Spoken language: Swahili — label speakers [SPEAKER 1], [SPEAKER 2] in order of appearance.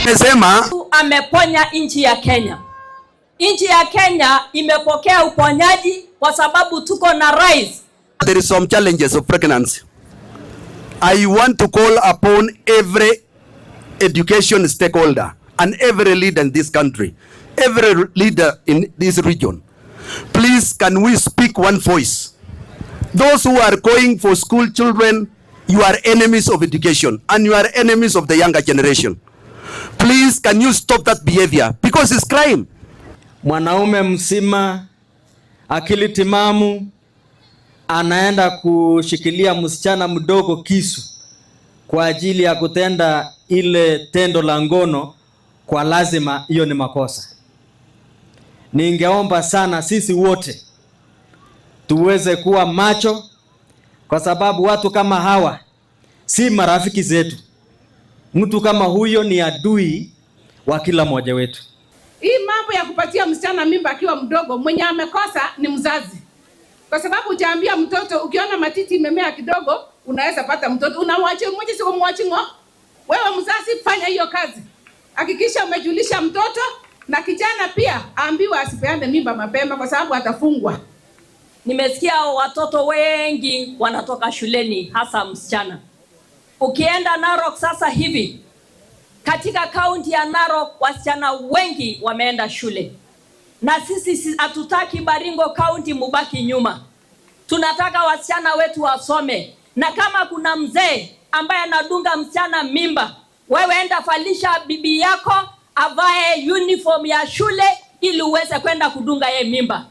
[SPEAKER 1] Amesema
[SPEAKER 2] Ameponya nchi ya Kenya. Nchi ya Kenya imepokea uponyaji kwa sababu tuko na rais.
[SPEAKER 1] There is some challenges of pregnancy. I want to call upon every education stakeholder and every leader in this country, every leader in this region. Please, can we speak one voice? Those who are going for school children, you are enemies of education and you are enemies of the younger generation. Please, can you stop that behavior? Because it's crime.
[SPEAKER 3] Mwanaume mzima, akili timamu, anaenda kushikilia msichana mdogo kisu kwa ajili ya kutenda ile tendo la ngono kwa lazima, hiyo ni makosa. Ningeomba sana sisi wote tuweze kuwa macho, kwa sababu watu kama hawa si marafiki zetu. Mtu kama huyo ni adui wa kila mmoja wetu.
[SPEAKER 4] Hii mambo ya kupatia msichana mimba akiwa mdogo, mwenye amekosa ni mzazi, kwa sababu hujaambia mtoto, ukiona matiti imemea kidogo unaweza pata mtoto, unamwachia mmoja, sio kumwachi ngo. Wewe mzazi, fanya hiyo kazi, hakikisha umejulisha mtoto, na kijana pia aambiwe asipeane mimba mapema, kwa sababu atafungwa.
[SPEAKER 2] Nimesikia watoto wengi wanatoka shuleni, hasa msichana. Ukienda Narok sasa hivi, katika kaunti ya Narok wasichana wengi wameenda shule, na sisi hatutaki Baringo County mubaki nyuma. Tunataka wasichana wetu wasome, na kama kuna mzee ambaye anadunga msichana mimba, wewe enda valisha bibi yako avae uniform ya shule ili uweze kwenda kudunga ye mimba.